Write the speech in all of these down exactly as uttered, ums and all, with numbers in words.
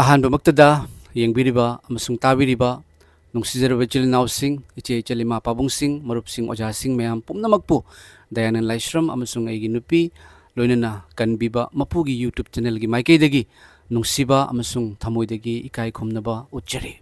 ꯑꯍꯥꯟꯕꯃꯛꯇꯗ ꯌꯦꯡꯕꯤꯔꯤꯕ ꯑꯃꯁꯨꯡ ꯇꯥꯕꯤꯔꯤꯕ ꯅꯨꯡꯁꯤꯖꯔꯕ ꯏꯆꯤꯜ ꯏꯅꯥꯎꯁꯤꯡ, ꯏꯆꯦ ꯏꯆꯜ, ꯏꯃꯥ ꯄꯥꯕꯨꯡꯁꯤꯡ, ꯃꯔꯨꯞꯁꯤꯡ, ꯑꯣꯖꯥꯁꯤꯡ ꯃꯌꯥꯝ ꯄꯨꯝꯅꯃꯛꯄꯨ ꯗꯌꯥꯅꯟ ꯂꯥꯏꯁ꯭ꯔꯝ ꯑꯃꯁꯨꯡ ꯑꯩꯒꯤ ꯅꯨꯄꯤ, ꯂꯣꯏꯅꯅ ꯀꯟꯕꯤꯕ ꯃꯄꯨꯒꯤ YouTube ꯆꯦꯅꯦꯜꯒꯤ ꯃꯥꯏꯀꯩꯗꯒꯤ ꯅꯨꯡꯁꯤꯕ ꯑꯃꯁꯨꯡ ꯊꯃꯣꯏꯗꯒꯤ ꯏꯀꯥꯏ ꯈꯨꯝꯅꯕ ꯎꯠꯆꯔꯤ꯫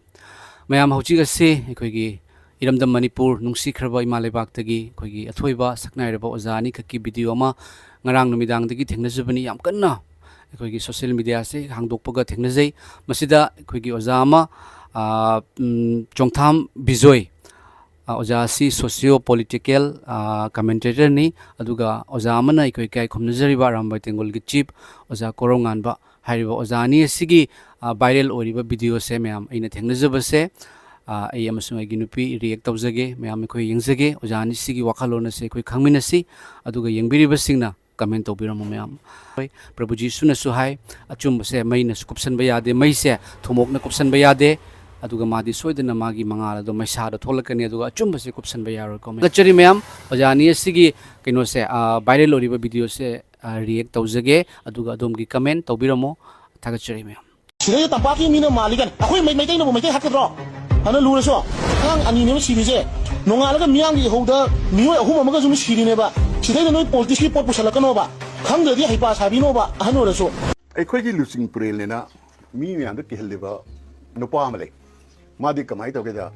ꯃꯌꯥꯝ, ꯍꯧꯖꯤꯛ ꯑꯁꯤ ꯑꯩꯈꯣꯏꯒꯤ ꯏꯔꯝꯗꯝ ꯃꯅꯤꯄꯨꯔ, ꯅꯨꯡꯁꯤꯈ꯭ꯔꯕ ꯏꯃꯥ ꯂꯩꯕꯥꯛꯇꯒꯤ ꯑꯩꯈꯣꯏꯒꯤ ꯑꯊꯣꯏꯕ ꯁꯛꯅꯥꯏꯔꯕ ꯑꯣꯖꯥ ꯑꯅꯤꯈꯛꯀꯤ ꯚꯤꯗꯤꯑꯣ ꯑꯃ ꯉꯔꯥꯡ ꯅꯨꯃꯤꯗꯥꯡꯗꯒꯤ ꯊꯦꯡꯅꯖꯕꯅꯤ꯫ ꯌꯥꯝ ꯀꯟꯅ ꯑꯩꯈꯣꯏꯒꯤ ꯁꯣꯁꯤꯌꯦꯜ ꯃꯦꯗꯤꯌꯥꯁꯦ ꯍꯥꯡꯗꯣꯛꯄꯒ ꯊꯦꯡꯅꯖꯩ꯫ ꯃꯁꯤꯗ ꯑꯩꯈꯣꯏꯒꯤ ꯑꯣꯖꯥ ꯑꯃ, ꯑ, ꯎꯝ, ꯆꯣꯡꯊꯥꯝ ꯕꯤꯖꯣꯏ, ꯑ, ꯑꯣꯖꯥ ꯑꯁꯤ ꯁꯣꯁꯤꯌꯣ ꯄꯣꯂꯤꯇꯤꯀꯦꯜ, ꯑ, ꯀꯃꯦꯟꯇꯦꯇꯔꯅꯤ꯫ ꯑꯗꯨꯒ ꯑꯣꯖꯥ ꯑꯃꯅ ꯑꯩꯈꯣꯏ ꯏꯀꯥꯏ ꯈꯨꯝꯅꯖꯔꯤꯕ ꯑꯔꯥꯝꯕꯥꯏ ꯇꯦꯡꯒꯣꯜꯒꯤ ꯆꯤꯐ ꯑꯣꯖꯥ ꯀꯣꯔꯧꯉꯥꯟꯕ ꯍꯥꯏꯔꯤꯕ ꯑꯣꯖꯥ ꯑꯅꯤ ꯑꯁꯤꯒꯤ, ꯑ, ꯚꯥꯏꯔꯦꯜ ꯑꯣꯏꯔꯤꯕ ꯚꯤꯗꯤꯑꯣꯁꯦ ꯃꯌꯥꯝ ꯑꯩꯅ ꯊꯦꯡꯅꯖꯕꯁꯦ, ꯑ, ꯑꯩ ꯑꯃꯁꯨꯡ ꯑꯩꯒꯤ ꯅꯨꯄꯤ ꯔꯤꯌꯦꯛ ꯇꯧꯖꯒꯦ, ꯃꯌꯥꯝ ꯑꯩꯈꯣꯏ ꯌꯦꯡꯖꯒꯦ꯫ ꯑꯣꯖꯥ ꯑꯅꯤꯁꯤꯒꯤ ꯋꯥꯈꯜꯂꯣꯟ ꯑꯁꯦ ꯑꯩꯈꯣꯏ ꯈꯪꯃꯤꯟꯅꯁꯤ, ꯑꯗꯨꯒ ꯌꯦꯡꯕꯤꯔꯤꯕꯁꯤꯡꯅ ꯀꯃꯦꯟ ꯇꯧꯕꯤꯔꯝꯃꯨ ꯃꯌꯥꯝ꯫ ꯍꯣꯏ, ꯄ꯭ꯔꯚꯨ ꯖꯤꯁꯨꯅꯁꯨ ꯍꯥꯏ, "ꯑꯆꯨꯝꯕꯁꯦ ꯃꯩꯅꯁꯨ ꯀꯨꯞꯁꯟꯕ ꯌꯥꯗꯦ, ꯃꯩꯁꯦ ꯊꯨꯝꯃꯣꯛꯅ ꯀꯨꯞꯁꯟꯕ ꯌꯥꯗꯦ, ꯑꯗꯨꯒ ꯃꯥꯗꯤ ꯁꯣꯏꯗꯅ ꯃꯥꯒꯤ ꯃꯉꯥꯜ ꯑꯗꯣ ꯃꯩꯁꯥꯗ ꯊꯣꯛꯂꯛꯀꯅꯤ, ꯑꯗꯨꯒ ꯑꯆꯨꯝꯕꯁꯦ ꯀꯨꯞꯁꯟꯕ ꯌꯥꯔꯣꯏꯀꯣ꯫" ꯊꯥꯒꯠꯆꯔꯤ ꯃꯌꯥꯝ꯫ ꯑꯣꯖꯥ ꯑꯅꯤ ꯑꯁꯤꯒꯤ ꯀꯩꯅꯣꯁꯦ, ꯑ, ꯚꯥꯏꯔꯦꯜ ꯑꯣꯏꯔꯤꯕ ꯚꯤꯗꯤꯑꯣꯁꯦ, ꯑ, ꯔꯤꯌꯦꯛ ꯇꯧꯖꯒꯦ, ꯑꯗꯨꯒ ꯑꯗꯣꯝꯒꯤ ꯀꯃꯦꯟ ꯇꯧꯕꯤꯔꯝꯃꯣ꯫ ꯊꯥꯒꯠꯆꯔꯤ ꯃꯌꯥꯝ꯫ ꯁꯤꯗꯩꯗ ꯇꯝꯄꯥꯛꯀꯤ ꯃꯤꯅ ꯃꯥꯜꯂꯤ ꯀꯥꯏꯅ ꯑꯩꯈꯣꯏ ꯃꯩ-, ꯃꯩꯇꯩꯅꯕꯨ ꯃꯩꯇꯩ ꯍꯥꯠꯀꯗ꯭ꯔꯣ? ꯑꯗꯨꯅ ꯂꯨꯔꯁꯨ ꯑꯉꯥꯡ ꯑꯅꯤꯅꯦꯕ ꯁꯤꯔꯤꯁꯦ꯫ ꯅꯣꯡꯉꯥꯜꯂꯒ ꯃꯤꯌꯥꯝꯒꯤ ꯏꯍꯧꯗ ꯃꯤꯑꯣꯏ ꯑꯍꯨꯝ ꯑꯃꯒꯁꯨ ꯁꯤꯔꯤꯅꯦꯕ꯫ ꯁꯤꯗꯩꯗ ꯅꯣꯏ ꯄꯣꯂꯤꯇꯤꯛꯁꯀꯤ ꯄꯣꯠ ꯄꯨꯁꯜꯂꯛꯀꯅꯣꯕ꯫ ꯈꯪꯗ꯭ꯔꯗꯤ ꯍꯩꯄꯥ ꯁꯥꯕꯤꯅꯣꯕ ꯑꯍꯟ ꯑꯣꯏꯔꯁꯨ꯫ ꯑꯩꯈꯣꯏꯒꯤ ꯂꯨꯆꯤꯡ ꯄꯨꯔꯦꯜꯅꯦꯅ ꯃꯤ ꯃꯌꯥꯝꯗ ꯀꯤꯍꯜꯂꯤꯕ ꯅꯨꯄꯥ ꯑꯃ ꯂꯩ꯫ ꯃꯥꯗꯤ ꯀꯃꯥꯏꯅ ꯇꯧꯒꯦꯗ,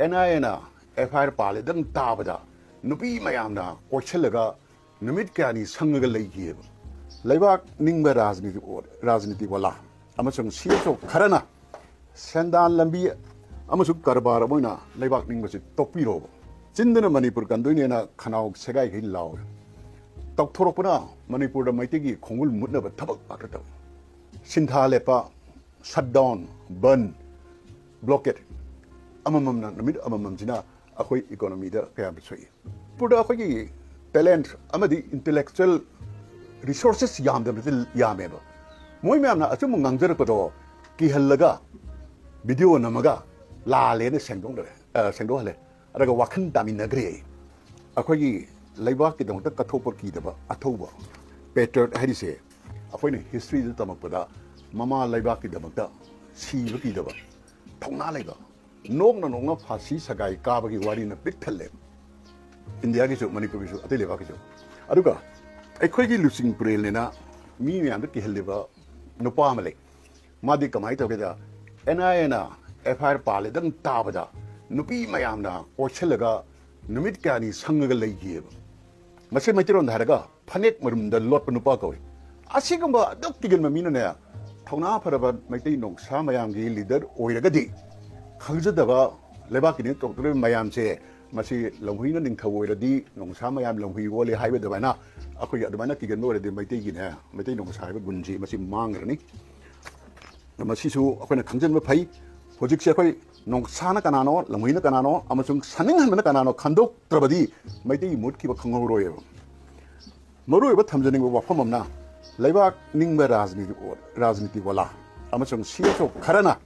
ꯑꯦꯟ ꯑꯥꯏ ꯑꯦꯅ ꯑꯦꯐ ꯑꯥꯏ ꯑꯥꯔ ꯄꯥꯜꯂꯦꯗꯪ ꯇꯥꯕꯗ ꯅꯨꯄꯤ ꯃꯌꯥꯝꯅ ꯀꯣꯏꯁꯜꯂꯒ ꯅꯨꯃꯤꯠ ꯀꯌꯥꯅꯤ ꯁꯪꯉꯒ ꯂꯩꯈꯤꯑꯕ꯫ ꯂꯩꯕꯥꯛ ꯅꯤꯡꯕ ꯔꯥꯖꯅꯤꯇꯤ, ꯔꯥꯖꯅꯤꯇꯤ ꯋꯥꯂꯥ ꯑꯃꯁꯨꯡ ꯁꯤ ꯑꯦꯁ ꯑꯣ ꯈꯔꯅ ꯁꯦꯟꯗꯥꯟ ꯂꯝꯕꯤ ꯑꯃꯁꯨꯡ ꯀꯔꯕꯥꯔ ꯑꯃ ꯑꯣꯏꯅ ꯂꯩꯕꯥꯛ ꯅꯤꯡꯕꯁꯤ ꯇꯣꯛꯄꯤꯔꯣꯕ꯫ ꯆꯤꯟꯗꯅ ꯃꯅꯤꯄꯨꯔ ꯀꯟꯗꯣꯏꯅꯦꯅ ꯈꯅꯥꯎ ꯁꯦꯒꯥꯏꯈꯩ ꯂꯥꯎꯔꯦ꯫ ꯇꯧꯊꯣꯔꯛꯄꯅ ꯃꯅꯤꯄꯨꯔꯗ ꯃꯩꯇꯩꯒꯤ ꯈꯣꯡꯒꯨꯜ ꯃꯨꯠꯅꯕ ꯊꯕꯛ ꯉꯥꯛꯇ ꯇꯧꯏ꯫ ꯁꯤꯟꯊꯥ ꯂꯦꯞꯄ, ꯁꯠ ꯗꯥꯎꯟ, ꯕꯟ, ꯕ꯭ꯂꯣꯀꯦꯠ ꯑꯃꯃꯝꯅ ꯅꯨꯃꯤꯠ ꯑꯃꯃꯝꯁꯤꯅ ꯑꯩꯈꯣꯏ ꯏꯀꯣꯅꯣꯃꯤꯗ ꯀꯌꯥꯝ ꯁꯣꯛꯏ꯫ ꯃꯅꯤꯄꯨꯔꯗ ꯑꯩꯈꯣꯏꯒꯤ ꯇꯦꯂꯦꯟꯠ ꯑꯃꯗꯤ ꯏꯟꯇꯦꯂꯦꯛꯆꯨꯋꯦꯜ ꯔꯤꯁꯣꯔꯁꯦꯁ ꯌꯥꯝꯗꯕꯗꯤ ꯌꯥꯝꯃꯦꯕ꯫ ꯃꯣꯏ ꯃꯌꯥꯝꯅ ꯑꯆꯨꯝꯕ ꯉꯥꯡꯖꯔꯛꯄꯗꯣ ꯀꯤꯍꯜꯂꯒ ꯚꯤꯗꯤꯑꯣ ꯅꯝꯃꯒ ꯂꯥꯜꯂꯦꯅ ꯁꯦꯡꯗꯣꯛꯅꯔꯦ, ꯑ, ꯁꯦꯡꯗꯣꯛꯍꯜꯂꯦ꯫ ꯑꯗꯨꯒ ꯋꯥꯈꯜ ꯇꯥꯃꯤꯟꯅꯈ꯭ꯔꯦ꯫ ꯑꯩꯈꯣꯏꯒꯤ ꯂꯩꯕꯥꯛꯀꯤꯗꯃꯛꯇ ꯀꯠꯊꯣꯛꯄ ꯀꯤꯗꯕ ꯑꯊꯧꯕ ꯄꯦꯇ꯭ꯔꯤꯌꯣꯠ ꯍꯥꯏꯔꯤꯁꯦ ꯑꯩꯈꯣꯏꯅ ꯍꯤꯁꯇ꯭ꯔꯤꯗ ꯇꯝꯃꯛꯄꯗ ꯃꯃꯥ ꯂꯩꯕꯥꯛꯀꯤꯗꯃꯛꯇ ꯁꯤꯕ ꯀꯤꯗꯕ, ꯊꯧꯅꯥ ꯂꯩꯕ, ꯅꯣꯛꯅ ꯅꯣꯛꯅ ꯐꯥꯁꯤ ꯁꯒꯥꯏ ꯀꯥꯕꯒꯤ ꯋꯥꯔꯤꯅ ꯄꯤꯛ ꯊꯜꯂꯦ꯫ ꯏꯟꯗꯤꯌꯥꯒꯤꯁꯨ, ꯃꯅꯤꯄꯨꯔꯒꯤꯁꯨ, ꯑꯇꯩ ꯂꯩꯕꯥꯛꯀꯤꯁꯨ꯫ ꯑꯗꯨꯒ ꯑꯩꯈꯣꯏꯒꯤ ꯂꯨꯆꯤꯡ ꯄꯨꯔꯦꯜꯅꯦꯅ ꯃꯤ ꯃꯌꯥꯝꯗ ꯀꯤꯍꯜꯂꯤꯕ ꯅꯨꯄꯥ ꯑꯃ ꯂꯩ꯫ ꯃꯥꯗꯤ ꯀꯃꯥꯏꯅ ꯇꯧꯒꯦꯗ, ꯑꯦꯟ ꯑꯥꯏ ꯑꯦꯅ ꯑꯦꯐ ꯑꯥꯏ ꯑꯥꯔ ꯄꯥꯜꯂꯦꯗꯪ ꯇꯥꯕꯗ ꯅꯨꯄꯤ ꯃꯌꯥꯝꯅ ꯀꯣꯏꯁꯤꯜꯂꯒ ꯅꯨꯃꯤꯠ ꯀꯌꯥꯅꯤ ꯁꯪꯉꯒ ꯂꯩꯈꯤꯑꯕ꯫ ꯃꯁꯤ ꯃꯩꯇꯩꯂꯣꯟꯗ ꯍꯥꯏꯔꯒ ꯐꯅꯦꯛ ꯃꯔꯨꯝꯗ ꯂꯣꯠꯄ ꯅꯨꯄꯥ ꯀꯧꯏ꯫ ꯑꯁꯤꯒꯨꯝꯕ ꯑꯗꯨꯛ ꯀꯤꯒꯟꯕ ꯃꯤꯅꯅꯦ, ꯊꯧꯅꯥ ꯐꯔꯕ ꯃꯩꯇꯩ ꯅꯣꯡꯁꯥ ꯃꯌꯥꯝꯒꯤ ꯂꯤꯗꯔ ꯑꯣꯏꯔꯒꯗꯤ, ꯈꯪꯖꯗꯕ ꯂꯩꯕꯥꯛꯀꯤꯅꯤ ꯇꯧꯗꯣꯔꯤꯕ ꯃꯌꯥꯝꯁꯦ, ꯃꯁꯤ ꯂꯝꯍꯨꯏꯅ ꯅꯤꯡꯊꯧ ꯑꯣꯏꯔꯗꯤ ꯅꯣꯡꯁꯥ ꯃꯌꯥꯝ ꯂꯝꯍꯨꯏ ꯑꯣꯜꯂꯦ ꯍꯥꯏꯕ ꯑꯗꯨꯃꯥꯏꯅ, ꯑꯩꯈꯣꯏꯒꯤ ꯑꯗꯨꯃꯥꯏꯅ ꯀꯤꯒꯟꯕ ꯑꯣꯏꯔꯗꯤ ꯃꯩꯇꯩꯒꯤꯅꯦ, ꯃꯩꯇꯩ ꯅꯣꯡꯁꯥ ꯍꯥꯏꯕ ꯒꯨꯟꯁꯤ ꯃꯁꯤ ꯃꯥꯡꯈ꯭ꯔꯅꯤ꯫ ꯃꯁꯤꯁꯨ ꯑꯩꯈꯣꯏꯅ ꯈꯪꯖꯤꯟꯕ ꯐꯩ꯫ ꯍꯧꯖꯤꯛꯁꯦ ꯑꯩꯈꯣꯏ ꯅꯣꯡꯁꯥꯅ ꯀꯅꯥꯅꯣ, ꯂꯝꯍꯨꯏꯅ ꯀꯅꯥꯅꯣ ꯑꯃꯁꯨꯡ ꯁꯥꯅꯤꯡꯍꯟꯕꯅ ꯀꯅꯥꯅꯣ ꯈꯟꯗꯣꯛꯇ꯭ꯔꯕꯗꯤ ꯃꯩꯇꯩ ꯃꯨꯠꯈꯤꯕ ꯈꯪꯍꯧꯔꯣꯏꯕ꯫ ꯃꯔꯨꯑꯣꯏꯕ ꯊꯝꯖꯅꯤꯡꯕ ꯋꯥꯐꯝ ꯑꯃꯅ, ꯂꯩꯕꯥꯛ ꯅꯤꯡꯕ ꯔꯥꯖꯅꯤꯇꯤ, ꯔꯥꯖꯅꯤꯇꯤ ꯋꯥꯂꯥ ꯑꯃꯁꯨꯡ ꯁꯤ ꯑꯦꯁ ꯑꯣ ꯈꯔꯅ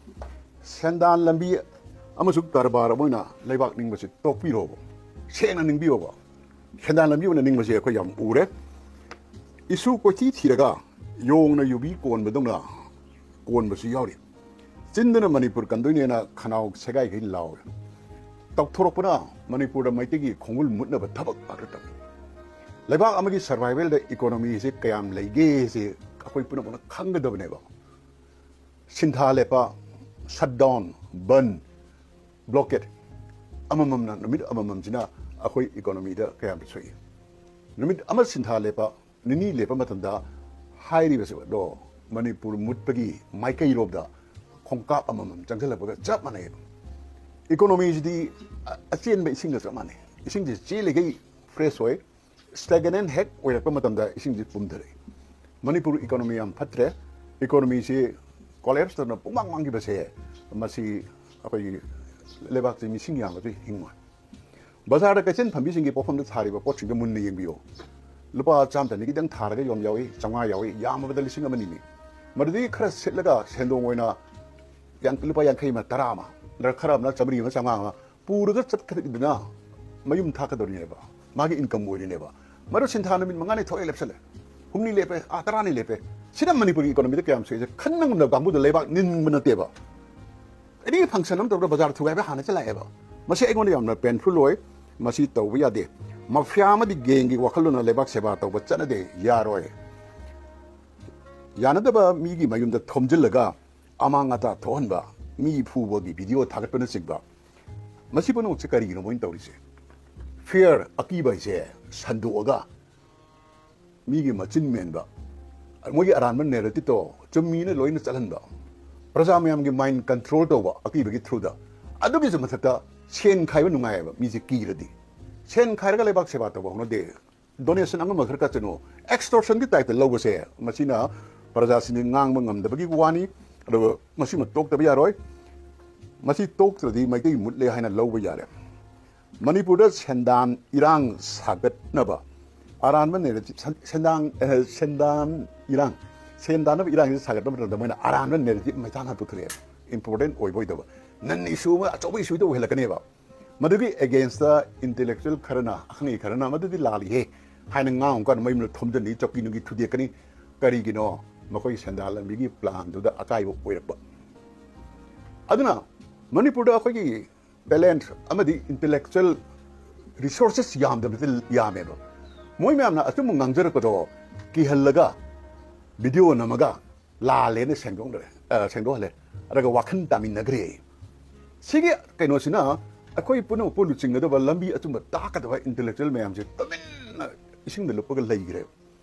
ꯁꯦꯟꯗꯥꯟ ꯂꯝꯕꯤ ꯑꯃꯁꯨꯡ ꯀꯔꯕꯥꯔ ꯑꯃ ꯑꯣꯏꯅ ꯂꯩꯕꯥꯛ ꯅꯤꯡꯕꯁꯤ ꯇꯣꯛꯄꯤꯔꯣꯕ, ꯁꯦꯡꯅ ꯅꯤꯡꯕꯤꯌꯣꯕ꯫ ꯁꯦꯟꯗꯥꯟ ꯂꯝꯕꯤ ꯑꯣꯏꯅ ꯅꯤꯡꯕꯁꯦ ꯑꯩꯈꯣꯏ ꯌꯥꯝ ꯎꯔꯦ꯫ ꯏꯁꯨ ꯀꯣꯏꯊꯤ ꯊꯤꯔꯒ ꯌꯣꯡꯅ ꯌꯨꯕꯤ ꯀꯣꯟꯕꯗꯧꯅ ꯀꯣꯟꯕꯁꯨ ꯌꯥꯎꯔꯤ꯫ ꯆꯤꯟꯗꯅ ꯃꯅꯤꯄꯨꯔ ꯀꯟꯗꯣꯏꯅꯦꯅ ꯈꯅꯥꯎ ꯁꯦꯒꯥꯏꯈꯩ ꯂꯥꯎꯔꯦ꯫ ꯇꯧꯊꯣꯔꯛꯄꯅ ꯃꯅꯤꯄꯨꯔꯗ ꯃꯩꯇꯩꯒꯤ ꯈꯣꯡꯒꯨꯜ ꯃꯨꯠꯅꯕ ꯊꯕꯛ ꯉꯥꯛꯇ ꯇꯧꯏ꯫ ꯂꯩꯕꯥꯛ ꯑꯃꯒꯤ ꯁꯔꯚꯥꯏꯚꯦꯜꯗ ꯏꯀꯣꯅꯣꯃꯤꯁꯦ ꯀꯌꯥꯝ ꯂꯩꯒꯦꯁꯦ ꯑꯩꯈꯣꯏ ꯄꯨꯝꯅꯃꯛꯅ ꯈꯪꯒꯗꯕꯅꯦꯕ꯫ ꯁꯤꯟꯊꯥ ꯂꯦꯞꯄ, ꯁꯠ ꯗꯥꯎꯟ, ꯕꯟ, ꯕ꯭ꯂꯣꯀꯦꯠ ꯑꯃꯃꯝꯅ, ꯅꯨꯃꯤꯠ ꯑꯃꯃꯝꯁꯤꯅ ꯑꯩꯈꯣꯏ ꯏꯀꯣꯅꯣꯃꯤꯗ ꯀꯌꯥꯝ ꯁꯣꯛꯏ? ꯅꯨꯃꯤꯠ ꯑꯃ ꯁꯤꯟꯊꯥ ꯂꯦꯞꯄ, ꯅꯤꯅꯤ ꯂꯦꯞꯄ ꯃꯇꯝꯗ ꯍꯥꯏꯔꯤꯕꯁꯤꯗꯣ ꯃꯅꯤꯄꯨꯔ ꯃꯨꯠꯄꯒꯤ ꯃꯥꯏꯀꯩꯔꯣꯝꯗ ꯈꯣꯡꯀꯥꯞ ꯑꯃꯃꯝ ꯆꯪꯁꯤꯜꯂꯛꯄꯒ ꯆꯞ ꯃꯥꯟꯅꯩꯌꯦꯕ꯫ ꯏꯀꯣꯅꯣꯃꯤꯁꯤꯗꯤ ꯑ-, ꯑꯆꯦꯟꯕ ꯏꯁꯤꯡꯒ ꯆꯞ ꯃꯥꯟꯅꯩ꯫ ꯏꯁꯤꯡꯁꯤ ꯆꯦꯜꯂꯤꯈꯩ ꯐ꯭ꯔꯦꯁ ꯑꯣꯏ, ꯁ꯭ꯇꯦꯒꯅꯦꯟ ꯍꯦꯛ ꯑꯣꯏꯔꯛꯄ ꯃꯇꯝꯗ ꯏꯁꯤꯡꯁꯤ ꯄꯨꯝꯊꯔꯛꯏ꯫ ꯃꯅꯤꯄꯨꯔ ꯏꯀꯣꯅꯣꯃꯤ ꯌꯥꯝ ꯐꯠꯇ꯭ꯔꯦ꯫ ꯏꯀꯣꯅꯣꯃꯤꯁꯤ ꯀꯣꯂꯦꯞꯁ ꯇꯧꯗꯅ ꯄꯨꯡꯃꯥꯡ ꯃꯥꯡꯈꯤꯕꯁꯦ, ꯃꯁꯤ ꯑꯩꯈꯣꯏꯒꯤ ꯂꯩꯕꯥꯛꯁꯤ ꯃꯤꯁꯤꯡ ꯌꯥꯝꯕꯁꯨ ꯍꯤꯡꯉꯣꯏ꯫ ꯕꯖꯥꯔꯗ ꯀꯩꯊꯦꯜ ꯐꯝꯕꯤꯁꯤꯡꯒꯤ ꯄꯣꯠꯐꯝꯗ ꯊꯥꯔꯤꯕ ꯄꯣꯠꯁꯤꯡꯗꯣ ꯃꯨꯟꯅ ꯌꯦꯡꯕꯤꯌꯨ꯫ ꯂꯨꯄꯥ ꯆꯥꯝꯃ ꯆꯅꯤꯒꯤꯗꯪ ꯊꯥꯔꯒ ꯌꯣꯟꯕ ꯌꯥꯎꯏ, ꯆꯥꯝꯃꯉꯥ ꯌꯥꯎꯏ, ꯌꯥꯝꯃꯕꯗ ꯂꯤꯁꯤꯡ ꯑꯃ ꯑꯅꯤꯅꯤ꯫ ꯃꯗꯨꯗꯒꯤ ꯈꯔ ꯁꯤꯠꯂꯒ ꯁꯦꯟꯗꯣꯡ ꯑꯣꯏꯅ ꯌꯥꯡ-, ꯂꯨꯄꯥ ꯌꯥꯡꯈꯩ ꯑꯃ, ꯇꯔꯥ ꯑꯃ, ꯅꯠꯇ꯭ꯔꯒ ꯈꯔ ꯑꯃꯅ ꯆꯥꯝꯃꯔꯤ ꯑꯃ, ꯆꯥꯝꯃꯉꯥ ꯑꯃ ꯄꯨꯔꯒ ꯆꯠꯈꯤꯗꯅ ꯃꯌꯨꯝ ꯊꯥꯛꯀꯗꯧꯔꯤꯅꯦꯕ, ꯃꯥꯒꯤ ꯏꯟꯀꯝ ꯑꯣꯏꯔꯤꯅꯦꯕ꯫ ꯃꯗꯨ ꯁꯤꯟꯊꯥ ꯅꯨꯃꯤꯠ ꯃꯉꯥꯅꯤ ꯊꯣꯛꯑꯦ ꯂꯦꯞꯁꯜꯂꯦ, ꯍꯨꯝꯅꯤ ꯂꯦꯞꯄꯦ, ꯑꯥ, ꯇꯔꯥꯅꯤ ꯂꯦꯞꯄꯦ, ꯁꯤꯅ ꯃꯅꯤꯄꯨꯔꯒꯤ ꯏꯀꯣꯅꯣꯃꯤꯗ ꯀꯌꯥꯝ ꯁꯣꯛꯏꯁꯦ ꯈꯟꯕ ꯉꯝꯗꯕ ꯀꯥꯡꯕꯨꯗ ꯂꯩꯕꯥꯛ ꯅꯤꯟꯕ ꯅꯠꯇꯦꯕ꯫ ꯑꯦꯅꯤ ꯐꯪꯁꯟ ꯑꯃ ꯇꯧꯕꯗ ꯕꯖꯥꯔ ꯊꯨꯒꯥꯏꯕ ꯍꯥꯟꯅ ꯆꯠꯂꯛꯑꯦꯕ꯫ ꯃꯁꯤ ꯑꯩꯉꯣꯟꯗ ꯌꯥꯝꯅ ꯄꯦꯟꯐꯨꯜ ꯑꯣꯏ꯫ ꯃꯁꯤ ꯇꯧꯕ ꯌꯥꯗꯦ꯫ ꯃꯥꯐꯤꯌꯥ ꯑꯃꯗꯤ ꯒꯦꯡꯒꯤ ꯋꯥꯈꯜꯂꯣꯟꯅ ꯂꯩꯕꯥꯛ ꯁꯦꯕꯥ ꯇꯧꯕ ꯆꯠꯅꯗꯦ, ꯌꯥꯔꯣꯏ꯫ ꯌꯥꯅꯗꯕ ꯃꯤꯒꯤ ꯃꯌꯨꯝꯗ ꯊꯣꯝꯖꯤꯜꯂꯒ ꯑꯃꯥꯡ ꯑꯇꯥ ꯊꯣꯛꯍꯟꯕ, ꯃꯤ ꯐꯨꯕꯒꯤ ꯚꯤꯗꯤꯑꯣ ꯊꯥꯒꯠꯄꯅꯆꯤꯡꯕ, ꯃꯁꯤ ꯄꯨꯝꯅꯃꯛꯁꯦ ꯀꯔꯤꯒꯤꯅꯣ ꯃꯣꯏꯅ ꯇꯧꯔꯤꯁꯦ? ꯐꯤꯌꯔ, ꯑꯀꯤꯕ ꯍꯥꯏꯁꯦ ꯁꯟꯗꯣꯛꯑꯒ ꯃꯤꯒꯤ ꯃꯆꯤꯟ ꯃꯦꯟꯕ, ꯃꯣꯏꯒꯤ ꯑꯔꯥꯟꯕ ꯅꯦꯔꯦꯇꯤꯞꯇꯣ ꯆꯨꯝꯃꯤꯅ ꯂꯣꯏꯅ ꯆꯠꯍꯟꯕ, ꯄ꯭ꯔꯖꯥ ꯃꯌꯥꯝꯒꯤ ꯃꯥꯏꯟ ꯀꯟꯇ꯭ꯔꯣꯜ ꯇꯧꯕ ꯑꯀꯤꯕꯒꯤ ꯊ꯭ꯔꯨꯗ꯫ ꯑꯗꯨꯒꯤꯁꯨ ꯃꯊꯛꯇ ꯁꯦꯟ ꯈꯥꯏꯕ ꯅꯨꯡꯉꯥꯏꯌꯦꯕ, ꯃꯤꯁꯦ ꯀꯤꯔꯗꯤ꯫ ꯁꯦꯟ ꯈꯥꯏꯔꯒ ꯂꯩꯕꯥꯛ ꯁꯦꯕꯥ ꯇꯧꯕ ꯍꯧꯅꯗꯦ꯫ ꯗꯣꯅꯦꯁꯟ ꯑꯃ ꯈꯔ ꯀꯠꯆꯅꯨ, ꯑꯦꯛꯁꯇꯣꯔꯁꯟꯒꯤ ꯇꯥꯏꯞꯇ ꯂꯧꯕꯁꯦ, ꯃꯁꯤꯅ ꯄ꯭ꯔꯖꯥꯁꯤꯡꯒꯤ ꯉꯥꯡꯕ ꯉꯝꯗꯕꯒꯤ ꯋꯥꯅꯤ꯫ ꯑꯗꯨꯒ ꯃꯁꯤꯃ ꯇꯣꯛꯇꯕ ꯌꯥꯔꯣꯏ꯫ ꯃꯁꯤ ꯇꯣꯛꯇ꯭ꯔꯗꯤ ꯃꯩꯇꯩ ꯃꯨꯠꯂꯦ ꯍꯥꯏꯅ ꯂꯧꯕ ꯌꯥꯔꯦ꯫ ꯃꯅꯤꯄꯨꯔꯗ ꯁꯦꯟꯗꯥꯟ ꯏꯔꯥꯡ ꯁꯥꯒꯠꯅꯕ ꯑꯔꯥꯟꯕ ꯅꯦꯔꯦꯇꯤꯞ, ꯁꯦꯟꯗꯥꯡ, ꯑꯦ, ꯁꯦꯟꯗꯥꯟ ꯏꯔꯥꯡ, ꯁꯦꯟ ꯇꯥꯟꯅꯕ ꯏꯔꯥꯡꯁꯤ ꯁꯥꯒꯠꯄ ꯃꯇꯝꯗ ꯃꯣꯏꯅ ꯑꯔꯥꯟꯕ ꯅꯦꯔꯦꯇꯤꯞ ꯃꯩꯇꯥꯟ ꯍꯥꯟ ꯄꯨꯊꯣꯔꯛꯑꯦ꯫ ꯏꯝꯄꯣꯔꯇꯦꯟ ꯑꯣꯏꯕ ꯑꯣꯏꯗꯕ, ꯅꯟ ꯏꯁꯨ ꯑꯃ, ꯑꯆꯧꯕ ꯏꯁꯨꯗ ꯑꯣꯏꯍꯜꯂꯛꯀꯅꯦꯕ꯫ ꯃꯗꯨꯒꯤ ꯑꯦꯒꯦꯟꯁꯇ ꯏꯟꯇꯦꯂꯦꯛꯆꯨꯑꯦꯜ ꯈꯔꯅ, ꯑꯈꯪ ꯑꯍꯩ ꯈꯔꯅ ꯃꯗꯨꯗꯤ ꯂꯥꯜꯂꯤꯍꯦ ꯍꯥꯏꯅ ꯉꯥꯡꯉꯨ ꯀꯥꯟꯗ ꯃꯌꯨꯝꯗ ꯊꯣꯝꯖꯤꯟꯅꯤ, ꯆꯧꯀꯤ ꯅꯨꯡꯀꯤ ꯊꯨꯗꯦꯛꯀꯅꯤ꯫ ꯀꯔꯤꯒꯤꯅꯣ? ꯃꯈꯣꯏ ꯁꯦꯟꯗꯥꯟ ꯂꯝꯕꯤꯒꯤ ꯄ꯭ꯂꯥꯟꯗꯨꯗ ꯑꯀꯥꯏꯕ ꯑꯣꯏꯔꯛꯄ꯫ ꯑꯗꯨꯅ ꯃꯅꯤꯄꯨꯔꯗ ꯑꯩꯈꯣꯏꯒꯤ ꯇꯦꯂꯦꯟꯠ ꯑꯃꯗꯤ ꯏꯟꯇꯦꯂꯦꯛꯆꯨꯋꯦꯜ ꯔꯤꯁꯣꯔꯁꯦꯁ ꯌꯥꯝꯗꯕꯗꯤ ꯌꯥꯝꯃꯦꯕ꯫ ꯃꯣꯏ ꯃꯌꯥꯝꯅ ꯑꯆꯨꯝꯕ ꯉꯥꯡꯖꯔꯛꯄꯗꯣ ꯀꯤꯍꯜꯂꯒ ꯚꯤꯗꯤꯑꯣ ꯅꯝꯃꯒ ꯂꯥꯜꯂꯦꯅ ꯁꯦꯡꯗꯣꯛꯅꯔꯦ, ꯑ, ꯁꯦꯡꯗꯣꯛꯍꯜꯂꯦ꯫ ꯑꯗꯨꯒ ꯋꯥꯈꯜ ꯇꯥꯃꯤꯟꯅꯈ꯭ꯔꯦ꯫ ꯁꯤꯒꯤ ꯀꯩꯅꯣꯁꯤꯅ ꯑꯩꯈꯣꯏ ꯄꯨꯝꯅꯃꯛꯄꯨ ꯂꯨꯆꯤꯡꯒꯗꯕ ꯂꯝꯕꯤ ꯑꯆꯨꯝꯕ ꯇꯥꯛꯀꯗꯕ ꯏꯟꯇꯦꯂꯦꯛꯆꯨꯋꯦꯜ ꯃꯌꯥꯝꯁꯦ ꯇꯨꯃꯤꯟꯅ ꯏꯁꯤꯡꯗ ꯂꯨꯞꯄꯒ ꯂꯩꯈ꯭ꯔꯦ꯫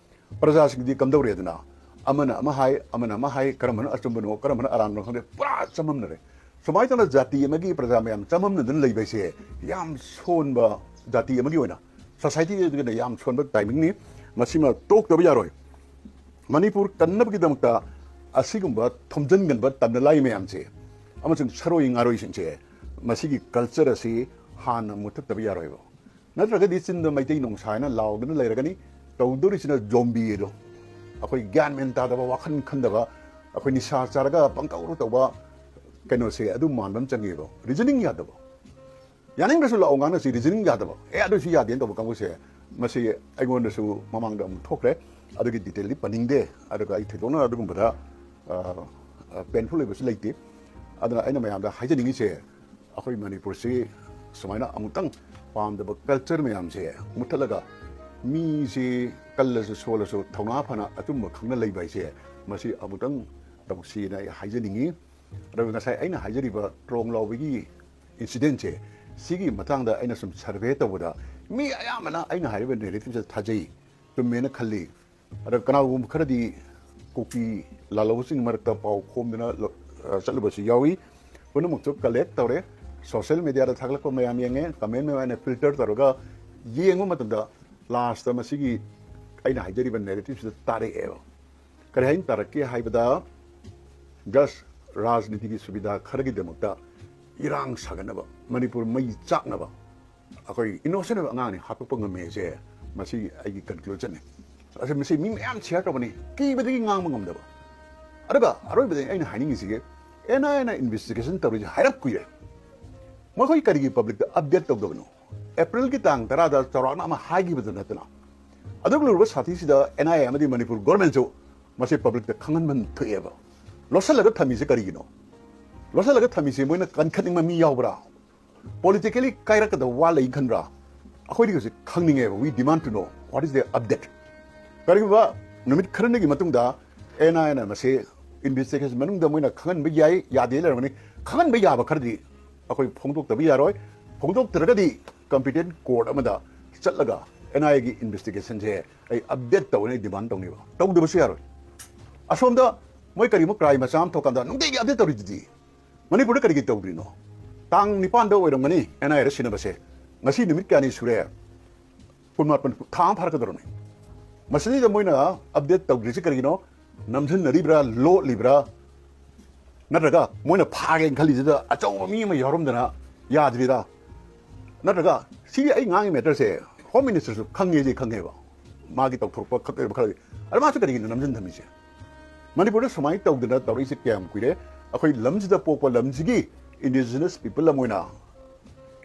ꯄ꯭ꯔꯖꯥꯁꯤꯡꯗꯤ ꯀꯝꯗꯧꯔꯦꯗꯅ? ꯑꯃꯅ ꯑꯃ ꯍꯥꯏ, ꯑꯃꯅ ꯑꯃ ꯍꯥꯏ, ꯀꯔꯝꯕꯅ ꯑꯆꯨꯝꯕꯅꯣ, ꯀꯔꯝꯕꯅ ꯑꯔꯥꯟꯕꯅꯣ ꯈꯪꯗꯦ, ꯄꯨꯔꯥ ꯆꯃꯝꯅꯔꯦ꯫ ꯁꯨꯃꯥꯏꯅ ꯇꯧꯅ ꯖꯥꯇꯤ ꯑꯃꯒꯤ ꯄ꯭ꯔꯖꯥ ꯃꯌꯥꯝ ꯆꯃꯝꯅꯗꯨꯅ ꯂꯩꯕ ꯍꯥꯏꯁꯦ ꯌꯥꯝ ꯁꯣꯟꯕ, ꯖꯥꯇꯤ ꯑꯃꯒꯤ ꯑꯣꯏꯅ, ꯁꯣꯁꯥꯏꯇꯤꯒꯤ ꯑꯣꯏꯅ ꯌꯥꯝ ꯁꯣꯟꯕ ꯇꯥꯏꯃꯤꯡꯅꯤ꯫ ꯃꯁꯤꯃ ꯇꯣꯛꯇꯕ ꯌꯥꯔꯣꯏ꯫ ꯃꯅꯤꯄꯨꯔ ꯀꯟꯅꯕꯒꯤꯗꯃꯛꯇ ꯑꯁꯤꯒꯨꯝꯕ ꯊꯣꯝꯖꯤꯟꯒꯟꯕ ꯇꯝꯅ ꯂꯥꯏ ꯃꯌꯥꯝꯁꯦ ꯑꯃꯁꯨꯡ ꯁꯔꯣꯏ ꯉꯥꯔꯣꯏꯁꯤꯡꯁꯦ, ꯃꯁꯤꯒꯤ ꯀꯜꯆꯔ ꯑꯁꯤ ꯍꯥꯟꯅ ꯃꯨꯊꯠꯇꯕ ꯌꯥꯔꯣꯏꯕ꯫ ꯅꯠꯇ꯭ꯔꯒꯗꯤ ꯆꯤꯟꯗ ꯃꯩꯇꯩ ꯅꯨꯡꯁꯥ ꯍꯥꯏꯅ ꯂꯥꯎꯗꯨꯅ ꯂꯩꯔꯒꯅꯤ꯫ ꯇꯧꯗꯣꯔꯤꯁꯤꯅ ꯖꯣꯝꯕꯤ ꯑꯗꯣ, ꯑꯩꯈꯣꯏ ꯒ꯭ꯌꯥꯟ ꯃꯦꯟ ꯇꯥꯗꯕ, ꯋꯥꯈꯜ ꯈꯟꯗꯕ, ꯑꯩꯈꯣꯏ ꯅꯤꯁꯥ ꯆꯥꯔꯒ ꯄꯪꯇꯧꯗ ꯇꯧꯕ ꯀꯩꯅꯣꯁꯦ ꯑꯗꯨ ꯃꯥꯟꯕ ꯑꯃ ꯆꯪꯉꯦꯕ꯫ ꯔꯤꯖꯅꯤꯡ ꯌꯥꯗꯕ꯫ ꯌꯥꯅꯤꯡꯗ꯭ꯔꯁꯨ ꯂꯥꯛꯑꯣ ꯉꯥꯡꯅꯁꯤ, ꯔꯤꯖꯅꯤꯡ ꯌꯥꯗꯕ꯫ ꯑꯦ, ꯑꯗꯨꯁꯨ ꯌꯥꯗꯦꯅ ꯇꯧꯕ ꯀꯥꯡꯕꯨꯁꯦ, ꯃꯁꯤ ꯑꯩꯉꯣꯟꯗꯁꯨ ꯃꯃꯥꯡꯗ ꯑꯃꯨꯛ ꯊꯣꯛꯈ꯭ꯔꯦ꯫ ꯑꯗꯨꯒꯤ ꯗꯤꯇꯦꯜꯗꯤ ꯄꯟꯅꯤꯡꯗꯦ꯫ ꯑꯗꯨꯒ ꯑꯩ ꯊꯣꯏꯗꯣꯛꯅ ꯑꯗꯨꯒꯨꯝꯕꯗ ꯄꯦꯟꯐꯨꯜ ꯑꯣꯏꯕꯁꯨ ꯂꯩꯇꯦ꯫ ꯑꯗꯨꯅ ꯑꯩꯅ ꯃꯌꯥꯝꯗ ꯍꯥꯏꯖꯅꯤꯡꯉꯤꯁꯦ, ꯑꯩꯈꯣꯏ ꯃꯅꯤꯄꯨꯔꯁꯤ ꯁꯨꯃꯥꯏꯅ ꯑꯃꯨꯛꯇꯪ ꯄꯥꯝꯗꯕ ꯀꯜꯆꯔ ꯃꯌꯥꯝꯁꯦ ꯃꯨꯠꯊꯠꯂꯒ, ꯃꯤꯁꯤ ꯀꯜꯂꯁꯨ ꯁꯣꯜꯂꯁꯨ ꯊꯧꯅꯥ ꯐꯅ ꯑꯆꯨꯝꯕ ꯈꯪꯅ ꯂꯩꯕ ꯍꯥꯏꯁꯦ, ꯃꯁꯤ ꯑꯃꯨꯛꯇꯪ ꯇꯧꯁꯤꯅ ꯑꯩ ꯍꯥꯏꯖꯅꯤꯡꯉꯤ꯫ ꯑꯗꯨꯒ ꯉꯁꯥꯏ ꯑꯩꯅ ꯍꯥꯏꯖꯔꯤꯕ ꯇ꯭ꯔꯣꯡ ꯂꯥꯎꯕꯒꯤ ꯏꯟꯁꯤꯗꯦꯟꯁꯦ, ꯁꯤꯒꯤ ꯃꯇꯥꯡꯗ ꯑꯩꯅ ꯁꯨꯝ ꯁꯔꯚꯦ ꯇꯧꯕꯗ, ꯃꯤ ꯑꯌꯥꯝꯕꯅ ꯑꯩꯅ ꯍꯥꯏꯔꯤꯕ ꯅꯦꯔꯦꯇꯤꯞꯁꯦ ꯊꯥꯖꯩ, ꯆꯨꯝꯃꯦꯅ ꯈꯜꯂꯤ꯫ ꯑꯗ ꯀꯅꯥꯒꯨꯝꯕ ꯈꯔꯗꯤ ꯀꯨꯀꯤ ꯂꯥꯜꯍꯧꯕꯁꯤꯡꯒꯤ ꯃꯔꯛꯇ ꯄꯥꯎ ꯈꯣꯝꯗꯨꯅ ꯂ-, ꯑ, ꯆꯠꯂꯨꯕꯁꯨ ꯌꯥꯎꯏ꯫ ꯄꯨꯝꯅꯃꯛꯁꯨ ꯀꯂꯦꯛ ꯇꯧꯔꯦ꯫ ꯁꯣꯁꯦꯜ ꯃꯦꯗꯤꯌꯥꯗ ꯊꯥꯒꯠꯂꯛꯄ ꯃꯌꯥꯝ ꯌꯦꯡꯉꯦ, ꯀꯃꯦꯟ ꯃꯌꯥꯝ ꯑꯩꯅ ꯐꯤꯜꯇꯔ ꯇꯧꯔꯒ ꯌꯦꯡꯕ ꯃꯇꯝꯗ, ꯂꯥꯁꯇ ꯃꯁꯤꯒꯤ ꯑꯩꯅ ꯍꯥꯏꯖꯔꯤꯕ ꯅꯦꯔꯦꯇꯤꯞꯁꯤꯗ ꯇꯥꯔꯛꯑꯦꯕ꯫ ꯀꯔꯤ ꯍꯥꯏꯅ ꯇꯥꯔꯛꯀꯦ ꯍꯥꯏꯕꯗ, ꯖꯁ ꯔꯥꯖꯅꯤꯇꯤꯒꯤ ꯁꯨꯕꯤꯙꯥ ꯈꯔꯒꯤꯗꯃꯛꯇ ꯏꯔꯥꯡ ꯁꯥꯒꯠꯅꯕ, ꯃꯅꯤꯄꯨꯔ ꯃꯩ ꯆꯥꯛꯅꯕ, ꯑꯩꯈꯣꯏ ꯏꯅꯣꯁꯦꯟ ꯑꯣꯏꯕ ꯑꯉꯥꯡꯅꯤ ꯍꯥꯠꯇꯣꯛꯄ ꯉꯝꯃꯦꯁꯦ, ꯃꯁꯤ ꯑꯩꯒꯤ ꯀꯟꯀ꯭ꯂꯨꯖꯟꯅꯤ꯫ ꯑꯁꯤ ꯃꯁꯤ ꯃꯤ ꯃꯌꯥꯝ ꯁꯤꯌꯔ ꯇꯧꯕꯅꯤ, ꯀꯤꯕꯗꯒꯤ ꯉꯥꯡꯕ ꯉꯝꯗꯕ꯫ ꯑꯗꯨꯒ ꯑꯔꯣꯏꯕꯗ ꯑꯩꯅ ꯍꯥꯏꯅꯤꯡꯉꯤꯁꯤꯒꯤ, ꯑꯦꯟ ꯑꯥꯏ ꯑꯦꯅ ꯏꯟꯚꯦꯁꯇꯤꯒꯦꯁꯟ ꯇꯧꯔꯤꯁꯦ ꯍꯥꯏꯔꯞ ꯀꯨꯏꯔꯦ꯫ ꯃꯈꯣꯏ ꯀꯔꯤꯒꯤ ꯄꯕ꯭ꯂꯤꯛꯇ ꯑꯞꯗꯦꯠ ꯇꯧꯗꯕꯅꯣ? ꯑꯦꯄ꯭ꯔꯤꯜꯒꯤ ꯇꯥꯡ ꯇꯔꯥꯗ ꯆꯥꯎꯔꯥꯛꯅ ꯑꯃ ꯍꯥꯏꯈꯤꯕꯗꯨ ꯅꯠꯇꯅ꯫ ꯑꯗꯨꯒ ꯂꯨꯔꯕ ꯁꯥꯊꯤꯁꯤꯗ ꯑꯦꯟ ꯑꯥꯏ ꯑꯦ ꯑꯃꯗꯤ ꯃꯅꯤꯄꯨꯔ ꯒꯣꯔꯃꯦꯟꯁꯨ ꯃꯁꯤ ꯄꯕ꯭ꯂꯤꯛꯇ ꯈꯪꯍꯟꯐꯝ ꯊꯣꯛꯑꯦꯕ꯫ ꯂꯣꯠꯁꯤꯜꯂꯒ ꯊꯝꯃꯤꯁꯦ ꯀꯔꯤꯒꯤꯅꯣ? ꯂꯣꯠꯁꯤꯜꯂꯒ ꯊꯝꯃꯤꯁꯦ ꯃꯣꯏꯅ ꯀꯟꯈꯠꯅꯤꯡꯕ ꯃꯤ ꯌꯥꯎꯕ꯭ꯔꯥ? ꯄꯣꯂꯤꯇꯤꯀꯦꯂꯤ ꯀꯥꯏꯔꯛꯀꯗꯕ ꯋꯥ ꯂꯩ ꯈꯟꯕ꯭ꯔꯥ? ꯑꯩꯈꯣꯏꯗꯤ ꯍꯧꯖꯤꯛ ꯈꯪꯅꯤꯡꯉꯦꯕ꯫ We demand to know what is the update. ꯀꯔꯤꯒꯨꯝꯕ ꯅꯨꯃꯤꯠ ꯈꯔꯅꯤꯒꯤ ꯃꯇꯨꯡꯗ ꯑꯦꯟ ꯑꯥꯏ ꯑꯦꯅ ꯃꯁꯤ ꯏꯟꯚꯦꯁꯇꯤꯒꯦꯁꯟ ꯃꯅꯨꯡꯗ ꯃꯣꯏꯅ ꯈꯪꯍꯟꯕ ꯌꯥꯏ, ꯌꯥꯗꯦ ꯂꯩꯔꯝꯒꯅꯤ꯫ ꯈꯪꯍꯟꯕ ꯌꯥꯕ ꯈꯔꯗꯤ ꯑꯩꯈꯣꯏ ꯐꯣꯡꯗꯣꯛꯇꯕ ꯌꯥꯔꯣꯏ꯫ ꯐꯣꯡꯗꯣꯛꯇ꯭ꯔꯒꯗꯤ ꯀꯝꯄꯤꯇꯦꯟ ꯀꯣꯔꯠ ꯑꯃꯗ ꯆꯠꯂꯒ ꯑꯦꯟ ꯑꯥꯏ ꯑꯦꯒꯤ ꯏꯟꯚꯦꯁꯇꯤꯒꯦꯁꯟꯁꯦ ꯑꯩ ꯑꯞꯗꯦꯠ ꯇꯧꯅ ꯑꯩ ꯗꯤꯃꯥꯟ ꯇꯧꯅꯦꯕ꯫ ꯇꯧꯗꯕꯁꯨ ꯌꯥꯔꯣꯏ꯫ ꯑꯁꯣꯝꯗ ꯃꯣꯏ ꯀꯔꯤꯒꯨꯝꯕ ꯀ꯭ꯔꯥꯏꯝ ꯃꯆꯥ ꯑꯃ ꯊꯣꯛꯀꯥꯟꯗ ꯅꯨꯡꯇꯤꯒꯤ ꯑꯞꯗꯦꯠ ꯇꯧꯔꯤꯗꯨꯗꯤ꯫ ꯃꯅꯤꯄꯨꯔꯗ ꯀꯔꯤꯒꯤ ꯇꯧꯗ꯭ꯔꯤꯅꯣ? ꯇꯥꯡ ꯅꯤꯄꯥꯟꯗ ꯑꯣꯏꯔꯝꯒꯅꯤ ꯑꯦꯟ ꯑꯥꯏ ꯑꯦꯗ ꯁꯤꯟꯅꯕꯁꯦ꯫ ꯉꯁꯤ ꯅꯨꯃꯤꯠ ꯀꯌꯥꯅꯤ ꯁꯨꯔꯦ? ꯀꯨꯟꯃꯥꯄꯟ, ꯊꯥ ꯑꯃ ꯐꯥꯔꯛꯀꯗꯧꯔꯝꯃꯤ꯫ ꯃꯁꯤꯗꯩꯗ ꯃꯣꯏꯅ ꯑꯞꯗꯦꯠ ꯇꯧꯗ꯭ꯔꯤꯁꯤ ꯀꯔꯤꯒꯤꯅꯣ? ꯅꯝꯁꯤꯟꯅꯔꯤꯕ꯭ꯔꯥ, ꯂꯣꯠꯂꯤꯕ꯭ꯔꯥ? ꯅꯠꯇ꯭ꯔꯒ ꯃꯣꯏꯅ ꯐꯥꯒꯦꯅ ꯈꯜꯂꯤꯁꯤꯗ ꯑꯆꯧꯕ ꯃꯤ ꯑꯃ ꯌꯥꯎꯔꯝꯗꯅ ꯌꯥꯗ꯭ꯔꯤꯔꯥ? ꯅꯠꯇ꯭ꯔꯒ ꯁꯤꯒꯤ ꯑꯩ ꯉꯥꯡꯉꯤ ꯃꯦꯇꯔꯁꯦ ꯍꯣꯝ ꯃꯤꯅꯤꯁꯇꯔꯁꯨ ꯈꯪꯉꯦꯁꯦ ꯈꯪꯉꯦꯕ, ꯃꯥꯒꯤ ꯇꯧꯊꯣꯔꯛꯄ ꯈꯛ ꯂꯩꯕ ꯈꯔꯗꯤ꯫ ꯑꯗ ꯃꯥꯁꯨ ꯀꯔꯤꯒꯤꯅꯣ ꯅꯝꯁꯤꯟ ꯊꯝꯃꯤꯁꯦ? ꯃꯅꯤꯄꯨꯔꯗ ꯁꯨꯃꯥꯏꯅ ꯇꯧꯗꯅ ꯇꯧꯔꯛꯏꯁꯦ ꯀꯌꯥꯝ ꯀꯨꯏꯔꯦ? ꯑꯩꯈꯣꯏ ꯂꯝꯁꯤꯗ ꯄꯣꯛꯄ ꯂꯝꯁꯤꯒꯤ ꯏꯟꯗꯤꯖꯤꯅꯁ ꯄꯤꯄꯜ ꯑꯃ ꯑꯣꯏꯅ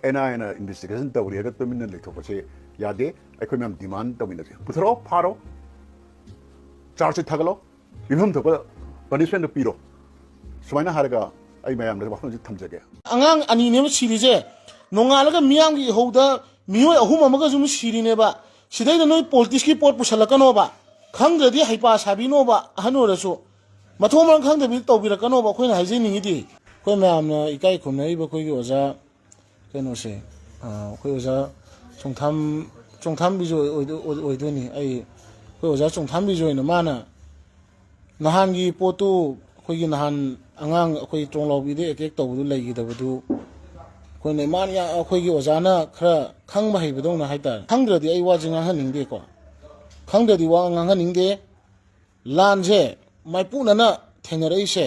ꯑꯦꯟ ꯑꯥꯏ ꯑꯦꯅ ꯏꯟꯚꯦꯁꯇꯤꯒꯦꯁꯟ ꯇꯧꯔꯤ ꯍꯥꯏꯔꯒ ꯇꯨꯃꯤꯟꯅ ꯂꯩꯊꯣꯛꯄꯁꯦ ꯌꯥꯗꯦ꯫ ꯑꯩꯈꯣꯏ ꯃꯌꯥꯝ ꯗꯤꯃꯥꯟ ꯇꯧꯃꯤꯟꯅꯁꯦ, ꯄꯨꯊꯔꯛꯑꯣ, ꯐꯥꯔꯣ꯫ ꯆꯥꯔꯖꯁꯤꯠ ꯊꯥꯒꯠꯂꯣ, ꯄꯤꯐꯝ ꯊꯣꯛꯄ ꯄꯅꯤꯁꯃꯦꯟꯗꯨ ꯄꯤꯔꯣ꯫ ꯁꯨꯃꯥꯏꯅ ꯍꯥꯏꯔꯒ ꯑꯩ ꯃꯌꯥꯝꯗ ꯋꯥꯐꯝꯁꯤ ꯊꯝꯖꯒꯦ꯫ ꯑꯉꯥꯡ ꯑꯅꯤꯅꯦꯕ ꯁꯤꯔꯤꯁꯦ꯫ ꯅꯣꯡꯉꯥꯜꯂꯒ ꯃꯤꯌꯥꯝꯒꯤ ꯏꯍꯧꯗ ꯃꯤꯑꯣꯏ ꯑꯍꯨꯝ ꯑꯃꯒꯁꯨ ꯑꯃꯨꯛ ꯁꯤꯔꯤꯅꯦꯕ꯫ ꯁꯤꯗꯩꯗ ꯅꯣꯏ ꯄꯣꯂꯤꯇꯤꯛꯁꯀꯤ ꯄꯣꯠ ꯄꯨꯁꯜꯂꯛꯀꯅꯣꯕ꯫ ꯈꯪꯗ꯭ꯔꯗꯤ ꯍꯩꯄꯥ ꯁꯥꯕꯤꯅꯣꯕ꯫ ꯑꯍꯟ ꯑꯣꯏꯔꯁꯨ ꯃꯊꯣꯡ ꯃꯔꯝ ꯈꯪꯗꯕꯤ ꯇꯧꯕꯤꯔꯛꯀꯅꯣꯕ꯫ ꯑꯩꯈꯣꯏꯅ ꯍꯥꯏꯖꯅꯤꯡꯉꯤꯗꯤ ꯑꯩꯈꯣꯏ ꯃꯌꯥꯝꯅ ꯏꯀꯥꯏ ꯈꯨꯝꯅꯔꯤꯕ ꯑꯩꯈꯣꯏꯒꯤ ꯑꯣꯖꯥ ꯀꯩꯅꯣꯁꯦ, ꯑ, ꯑꯩꯈꯣꯏ ꯑꯣꯖꯥ ꯆꯣꯡꯊꯥꯝ, ꯆꯣꯡꯊꯥꯝꯕꯤꯁꯨ ꯑꯣꯏꯗꯣ-, ꯑꯣꯏ-, ꯑꯣꯏꯗꯣꯏꯅꯤ꯫ ꯑꯩ, ꯑꯩꯈꯣꯏ ꯑꯣꯖꯥ ꯆꯣꯡꯊꯥꯝꯕꯤꯁꯨ ꯑꯣꯏꯅ ꯃꯥꯅ ꯅꯍꯥꯟꯒꯤ ꯄꯣꯠꯇꯨ, ꯑꯩꯈꯣꯏꯒꯤ ꯅꯍꯥꯟ ꯑꯉꯥꯡ ꯑꯩꯈꯣꯏ ꯇ꯭ꯔꯣꯡꯂꯥꯎꯕꯤꯗ ꯑꯦꯇꯦꯛ ꯇꯧꯕꯗꯨ ꯂꯩꯈꯤꯗꯕꯗꯨ, ꯑꯩꯈꯣꯏꯅ ꯏꯃꯥꯅ ꯌꯥ-, ꯑꯩꯈꯣꯏꯒꯤ ꯑꯣꯖꯥꯅ ꯈꯔ ꯈꯪꯕ ꯍꯩꯕꯗꯧꯅ ꯍꯥꯏꯇꯥꯔꯦ꯫ ꯈꯪꯗ꯭ꯔꯗꯤ ꯑꯩ ꯋꯥꯁꯦ ꯉꯥꯡꯍꯟꯅꯤꯡꯗꯦꯀꯣ꯫ ꯈꯪꯗ꯭ꯔꯗꯤ ꯋꯥ ꯉꯥꯡꯍꯟꯅꯤꯡꯗꯦ꯫ ꯂꯥꯟꯁꯦ ꯃꯥꯏꯄꯨꯅꯅ ꯊꯦꯡꯅꯔꯛꯏꯁꯦ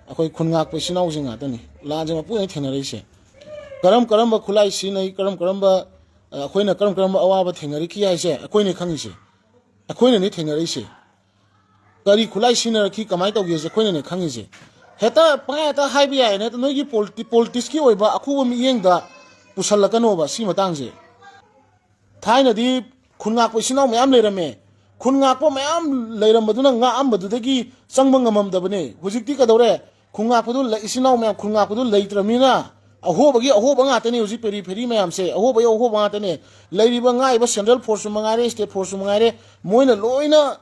ꯑꯩꯈꯣꯏ ꯈꯨꯟ ꯉꯥꯛꯄ ꯏꯆꯤꯟ ꯏꯅꯥꯎꯁꯤꯡ ꯉꯥꯛꯇꯅꯤ꯫ ꯂꯥꯟꯁꯦ ꯃꯥꯏꯄꯨꯅꯅ ꯊꯦꯡꯅꯔꯛꯏꯁꯦ꯫ ꯀꯔꯝ ꯀꯔꯝꯕ ꯈꯨꯠꯂꯥꯏ ꯁꯤꯖꯤꯟꯅꯩ, ꯀꯔꯝ ꯀꯔꯝꯕ, ꯑ, ꯑꯩꯈꯣꯏꯅ ꯀꯔꯝ ꯀꯔꯝꯕ ꯑꯋꯥꯕ ꯊꯦꯡꯅꯔꯛꯈꯤ ꯍꯥꯏꯁꯦ ꯑꯩꯈꯣꯏꯅ ꯈꯪꯉꯤꯁꯦ꯫ ꯑꯩꯈꯣꯏꯅꯅꯤ ꯊꯦꯡꯅꯔꯛꯏꯁꯦ꯫ ꯀꯔꯤ ꯈꯨꯠꯂꯥꯏ ꯁꯤꯖꯤꯟꯅꯔꯛꯈꯤ, ꯀꯃꯥꯏꯅ ꯇꯧꯒꯦꯁꯦ ꯑꯩꯈꯣꯏꯅꯅꯦ ꯈꯪꯉꯤꯁꯦ꯫ ꯍꯦꯛꯇ ꯄꯪꯍꯥꯏ ꯍꯦꯛꯇ ꯍꯥꯏꯕ ꯌꯥꯏꯅ ꯍꯦꯛꯇ ꯅꯣꯏꯒꯤ ꯄꯣꯂꯤꯇꯤ-, ꯄꯣꯂꯤꯇꯤꯛꯁꯀꯤ ꯑꯣꯏꯕ ꯑꯈꯨꯕ ꯃꯤꯠꯌꯦꯡꯗ ꯄꯨꯁꯜꯂꯛꯀꯅꯣꯕ ꯁꯤ ꯃꯇꯥꯡꯁꯦ꯫ ꯊꯥꯏꯅꯗꯤ ꯈꯨꯟ ꯉꯥꯛꯄ ꯏꯆꯤꯟ ꯏꯅꯥꯎ ꯃꯌꯥꯝ ꯂꯩꯔꯝꯃꯦ꯫ ꯈꯨꯟ ꯉꯥꯛꯄ ꯃꯌꯥꯝ ꯂꯩꯔꯝꯕꯗꯨꯅ ꯉꯥꯛꯑꯝꯕꯗꯨꯗꯒꯤ ꯆꯪꯕ ꯉꯝꯃꯝꯗꯕꯅꯦ꯫ ꯍꯧꯖꯤꯛꯇꯤ ꯀꯩꯗꯧꯔꯦ? ꯈꯨꯟ ꯉꯥꯛꯄꯗꯨ ꯂꯩ-, ꯏꯆꯤꯟ ꯏꯅꯥꯎ ꯃꯌꯥꯝ ꯈꯨꯟ ꯉꯥꯛꯄꯗꯨ ꯂꯩꯇ꯭ꯔꯕꯅꯤꯅ ꯑꯍꯣꯕꯒꯤ ꯑꯍꯣꯕ ꯉꯥꯛꯇꯅꯦ꯫ ꯍꯧꯖꯤꯛ ꯄꯦꯔꯤ ꯐꯦꯔꯤ ꯃꯌꯥꯝꯁꯦ ꯑꯍꯣꯕꯒꯤ ꯑꯍꯣꯕ ꯉꯥꯛꯇꯅꯦ꯫ ꯂꯩꯔꯤꯕ ꯉꯥꯛꯏꯕ ꯁꯦꯟꯇ꯭ꯔꯦꯜ ꯐꯣꯔꯁꯁꯨ ꯃꯉꯥꯏꯔꯦ, ꯁ꯭ꯇꯦꯠ ꯐꯣꯔꯁꯁꯨ ꯃꯉꯥꯏꯔꯦ, ꯃꯣꯏꯅ ꯂꯣꯏꯅ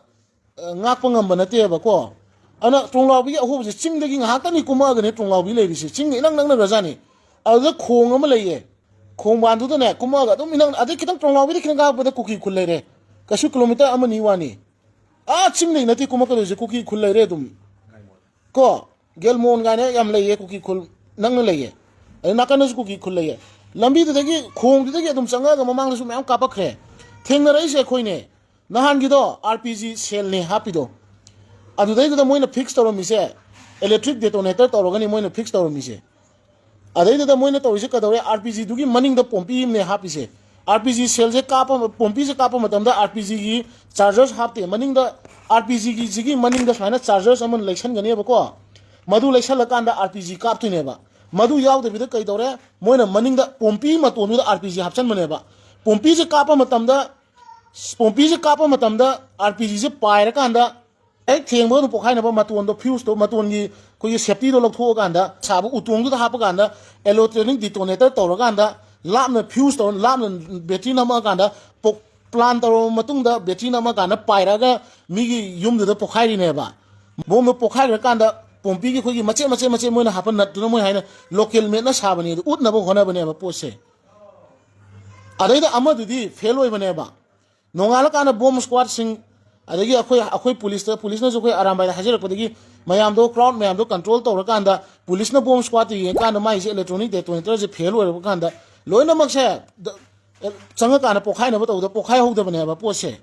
ꯑ, ꯉꯥꯛꯄ ꯉꯝꯕ ꯅꯠꯇꯦꯕꯀꯣ꯫ ꯑꯗꯨꯅ ꯇ꯭ꯔꯣꯡꯂꯥꯎꯕꯤꯒꯤ ꯑꯍꯣꯕꯁꯦ ꯆꯤꯡꯗꯒꯤ ꯉꯥꯏꯍꯥꯛꯇꯅꯤ ꯀꯨꯝꯃꯛꯑꯒꯅꯦ ꯇ꯭ꯔꯣꯡꯂꯥꯎꯕꯤ ꯂꯩꯔꯤꯁꯦ꯫ ꯆꯤꯡꯒ ꯏꯅꯛ ꯅꯛꯅꯒ꯭ꯔꯖꯥꯠꯅꯤ꯫ ꯑꯗꯨꯗ ꯈꯣꯡ ꯑꯃ ꯂꯩꯌꯦ꯫ ꯈꯣꯡꯕꯥꯟꯗꯨꯗꯅꯦ ꯀꯨꯝꯃꯛꯑꯒ ꯑꯗꯨꯝ ꯏꯅꯛ, ꯑꯗꯩ ꯈꯤꯇꯪ ꯇ꯭ꯔꯣꯡꯂꯥꯎꯕꯤꯗ ꯈꯤꯇꯪ ꯀꯥꯞꯄꯗ ꯀꯨꯀꯤ ꯈꯨꯜ ꯂꯩꯔꯦ꯫ ꯀꯩꯁꯨ ꯀꯤꯂꯣꯃꯤꯇꯔ ꯑꯃꯅꯤ ꯋꯥꯅꯤ꯫ ꯑꯥ ꯆꯤꯡꯗꯩ ꯅꯠꯇꯦ ꯀꯨꯝꯃꯛꯀꯗꯣꯏꯁꯦ, ꯀꯨꯀꯤ ꯈꯨꯜ ꯂꯩꯔꯦ ꯑꯗꯨꯝ꯫ ꯀꯣ, ꯒꯦꯜꯃꯣꯟ ꯀꯥꯏꯅ ꯌꯥꯝ ꯂꯩꯌꯦ, ꯀꯨꯀꯤ ꯈꯨꯜ ꯅꯛꯅ ꯂꯩꯌꯦ꯫ ꯑꯗꯩ ꯅꯥꯀꯟꯗꯁꯨ ꯀꯨꯀꯤ ꯈꯨꯜ ꯂꯩꯌꯦ꯫ ꯂꯝꯕꯤꯗꯨꯗꯒꯤ ꯈꯣꯡꯗꯨꯗꯒꯤ ꯑꯗꯨꯝ ꯆꯪꯉꯛꯑꯒ ꯃꯃꯥꯡꯗꯁꯨ ꯃꯌꯥꯝ ꯀꯥꯞꯄꯛꯈ꯭ꯔꯦ꯫ ꯊꯦꯡꯅꯔꯛꯏꯁꯦ ꯑꯩꯈꯣꯏꯅꯦ꯫ ꯅꯍꯥꯟꯒꯤꯗꯣ ꯑꯥꯔ ꯄꯤ ꯖꯤ ꯁꯦꯜꯅꯦ ꯍꯥꯞꯄꯤꯗꯣ꯫ ꯑꯗꯨꯗꯩꯗꯨꯗ ꯃꯣꯏꯅ ꯐꯤꯛꯁ ꯇꯧꯔꯝꯃꯤꯁꯦ, ꯏꯂꯦꯛꯇ꯭ꯔꯤꯛ ꯗꯦꯇꯣꯅꯦꯇꯔ ꯇꯧꯔꯒꯅꯤ ꯃꯣꯏꯅ ꯐꯤꯛꯁ ꯇꯧꯔꯝꯃꯤꯁꯦ꯫ ꯑꯗꯩꯗꯨꯗ ꯃꯣꯏꯅ ꯇꯧꯔꯤꯁꯦ ꯀꯩꯗꯧꯔꯦ? ꯑꯥꯔ ꯄꯤ ꯖꯤꯗꯨꯒꯤ ꯃꯅꯤꯡꯗ ꯄꯣꯝꯄꯤ ꯑꯃꯅꯦ ꯍꯥꯞꯄꯤꯁꯦ꯫ ꯑꯥꯔ ꯄꯤ ꯖꯤ ꯁꯦꯜꯁꯦ ꯀꯥꯞꯄ, ꯄꯣꯝꯄꯤꯁꯦ ꯀꯥꯞꯄ ꯃꯇꯝꯗ ꯑꯥꯔ ꯄꯤ ꯖꯤꯒꯤ ꯆꯥꯔꯖꯔꯁ ꯍꯥꯞꯇꯦ꯫ ꯃꯅꯤꯡꯗ, ꯑꯥꯔ ꯄꯤ ꯖꯤꯒꯤ ꯁꯤꯒꯤ ꯃꯅꯤꯡꯗ ꯁꯨꯃꯥꯏꯅ ꯆꯥꯔꯖꯔꯁ ꯑꯃ ꯂꯩꯁꯟꯒꯅꯦꯕꯀꯣ꯫ ꯃꯗꯨ ꯂꯩꯁꯜꯂꯀꯥꯟꯗ ꯑꯥꯔ ꯄꯤ ꯖꯤ ꯀꯥꯞꯇꯣꯏꯅꯦꯕ꯫ ꯃꯗꯨ ꯌꯥꯎꯗꯕꯤꯗ ꯀꯩꯗꯧꯔꯦ? ꯃꯣꯏꯅ ꯃꯅꯤꯡꯗ ꯄꯣꯝꯄꯤ ꯃꯇꯣꯟꯗꯨꯗ ꯑꯥꯔ ꯄꯤ ꯖꯤ ꯍꯥꯞꯆꯟꯕꯅꯦꯕ꯫ ꯄꯣꯝꯄꯤꯁꯦ ꯀꯥꯞꯄ ꯃꯇꯝꯗ ꯄꯣꯝꯄꯤꯁꯦ ꯀꯥꯞꯄ ꯃꯇꯝꯗ ꯑꯥꯔ ꯄꯤ ꯖꯤꯁꯦ ꯄꯥꯏꯔꯀꯥꯟꯗ ꯍꯦꯛ ꯊꯦꯡꯕꯒ ꯑꯗꯨꯝ ꯄꯣꯛꯈꯥꯏꯅꯕ, ꯃꯇꯣꯟꯗꯣ, ꯐ꯭ꯌꯨꯁꯇꯣ, ꯃꯇꯣꯟꯒꯤ ꯑꯩꯈꯣꯏꯒꯤ ꯁꯦꯞꯇꯤꯗꯣ ꯂꯧꯊꯣꯛꯑꯀꯥꯟꯗ ꯁꯥꯕ ꯎꯇꯣꯡꯗꯨꯗ ꯍꯥꯞꯄꯀꯥꯟꯗ electronic detonator ꯇꯧꯔꯀꯥꯟꯗ ꯂꯥꯞꯅ ꯐ꯭ꯌꯨꯁ ꯇꯧꯔ, ꯂꯥꯞꯅ ꯕꯦꯇ꯭ꯔꯤ ꯅꯝꯃꯛꯑꯀꯥꯟꯗ ꯄꯣꯛ-, ꯄ꯭ꯂꯥꯟ ꯇꯧꯔꯕ ꯃꯇꯨꯡꯗ ꯕꯦꯇ꯭ꯔꯤ ꯅꯝꯃꯀꯥꯟꯗ ꯄꯥꯏꯔꯛꯑꯒ ꯃꯤꯒꯤ ꯌꯨꯝꯗꯨꯗ ꯄꯣꯛꯈꯥꯏꯔꯤꯅꯦꯕ꯫ ꯕꯣꯝꯗꯣ ꯄꯣꯛꯈꯥꯏꯈ꯭ꯔꯀꯥꯟꯗ ꯄꯣꯝꯄꯤꯒꯤ ꯑꯩꯈꯣꯏꯒꯤ ꯃꯆꯦꯠ ꯃꯆꯦꯠ ꯃꯆꯦꯠ ꯃꯣꯏꯅ ꯍꯥꯞꯄ ꯅꯠꯇꯨꯅ ꯃꯣꯏ ꯍꯥꯏꯅ ꯂꯣꯀꯦꯜ ꯃꯦꯠꯅ ꯁꯥꯕꯅꯦ ꯑꯗꯨ ꯎꯠꯅꯕ ꯍꯣꯠꯅꯕꯅꯦꯕ ꯄꯣꯠꯁꯦ꯫ ꯑꯗꯩꯗ ꯑꯃꯗꯨꯗꯤ ꯐꯦꯜ ꯑꯣꯏꯕꯅꯦꯕ꯫ ꯅꯣꯡꯉꯥꯜꯂꯀꯥꯟꯗ ꯕꯣꯝ ꯁ꯭ꯀ꯭ꯋꯥꯗꯁꯤꯡ, ꯑꯗꯒꯤ ꯑꯩꯈꯣꯏ, ꯑꯩꯈꯣꯏ ꯄꯨꯂꯤꯁꯇ, ꯄꯨꯂꯤꯁꯅꯁꯨ ꯑꯩꯈꯣꯏ ꯑꯔꯥꯝꯕꯥꯏꯗ ꯍꯥꯏꯖꯔꯛꯄꯗꯒꯤ ꯃꯌꯥꯝꯗꯣ, ꯀ꯭ꯔꯥꯎꯗ ꯃꯌꯥꯝꯗꯣ ꯀꯟꯇ꯭ꯔꯣꯜ ꯇꯧꯔꯀꯥꯟꯗ ꯄꯨꯂꯤꯁꯅ ꯕꯣꯝ ꯁ꯭ꯀ꯭ꯋꯥꯗꯇ ꯌꯦꯡꯉꯀꯥꯟꯗ ꯃꯥꯏꯁꯦ electronic detonatorꯁꯦ ꯐꯦꯜ ꯑꯣꯏꯔꯕ ꯀꯥꯟꯗ ꯂꯣꯏꯅꯃꯛꯁꯦ ꯗ-, ꯆꯪꯉꯀꯥꯟꯗ ꯄꯣꯛꯈꯥꯏꯅꯕ ꯇꯧꯕꯗ ꯄꯣꯛꯈꯥꯏꯍꯧꯗꯕꯅꯦꯕ ꯄꯣꯠꯁꯦ꯫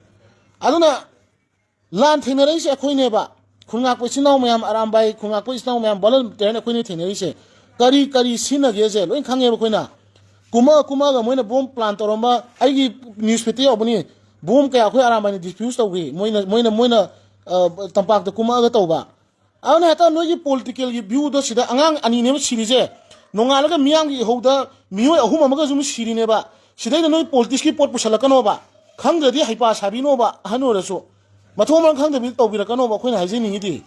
ꯑꯗꯨꯅ ꯂꯥꯟ ꯊꯦꯡꯅꯔꯛꯏꯁꯦ ꯑꯩꯈꯣꯏꯅꯦꯕ꯫ ꯈꯨꯟꯉꯥꯛꯄ ꯏꯆꯤꯟ ꯏꯅꯥꯎ ꯃꯌꯥꯝ, ꯑꯔꯥꯝꯕꯥꯏ ꯈꯨꯟꯉꯥꯛꯄ ꯏꯆꯤꯟ ꯏꯅꯥꯎ ꯃꯌꯥꯝ, ꯚꯣꯂꯟꯇꯤꯌꯔꯅ ꯑꯩꯈꯣꯏꯅ ꯊꯦꯡꯅꯔꯤꯁꯦ꯫ ꯀꯔꯤ ꯀꯔꯤ ꯁꯤꯖꯤꯟꯅꯒꯦꯁꯦ ꯂꯣꯏ ꯈꯪꯉꯦꯕ ꯑꯩꯈꯣꯏꯅ꯫ ꯀꯨꯝꯃ ꯀꯨꯝꯃꯒ ꯃꯣꯏꯅ ꯕꯣꯝ ꯄ꯭ꯂꯥꯟ ꯇꯧꯔꯝꯕ, ꯑꯩꯒꯤ ꯅ꯭ꯌꯨꯁ ꯐꯤꯠꯇ ꯌꯥꯎꯕꯅꯤ꯫ ꯕꯣꯝ ꯀꯌꯥ ꯑꯩꯈꯣꯏ ꯑꯔꯥꯝꯕꯥꯏꯅ ꯗꯤꯐ꯭ꯌꯨꯁ ꯇꯧꯈꯤ, ꯃꯣꯏꯅ, ꯃꯣꯏꯅ, ꯃꯣꯏꯅ, ꯑ, ꯇꯝꯄꯥꯛꯇ ꯀꯨꯝꯃꯛꯑꯒ ꯇꯧꯕ꯫ ꯑꯗꯨꯅ ꯍꯦꯛꯇ ꯅꯣꯏꯒꯤ ꯄꯣꯂꯤꯇꯤꯀꯦꯜꯒꯤ ꯚ꯭ꯌꯨꯗꯣ ꯁꯤꯗ ꯑꯉꯥꯡ ꯑꯅꯤꯅꯦꯕ ꯁꯤꯔꯤꯁꯦ꯫ ꯅꯣꯡꯉꯥꯜꯂꯒ ꯃꯤꯌꯥꯝꯒꯤ ꯏꯍꯧꯗ ꯃꯤꯑꯣꯏ ꯑꯍꯨꯝ ꯑꯃꯒꯁꯨ ꯑꯃꯨꯛ ꯁꯤꯔꯤꯅꯦꯕ꯫ ꯁꯤꯗꯩꯗ ꯅꯣꯏ ꯄꯣꯂꯤꯇꯤꯛꯁꯀꯤ ꯄꯣꯠ ꯄꯨꯁꯜꯂꯛꯀꯅꯣꯕ꯫ ꯈꯪꯗ꯭ꯔꯗꯤ ꯍꯩꯄꯥ ꯁꯥꯕꯤꯅꯣꯕ, ꯑꯍꯟ ꯑꯣꯏꯔꯁꯨ꯫ ꯃꯊꯣꯡ ꯃꯔꯝ ꯈꯪꯗꯕꯤꯗ ꯇꯧꯕꯤꯔꯛꯀꯅꯣꯕ ꯑꯩꯈꯣꯏꯅ ꯍꯥꯏꯖꯅꯤꯡꯉꯤꯗꯤ꯫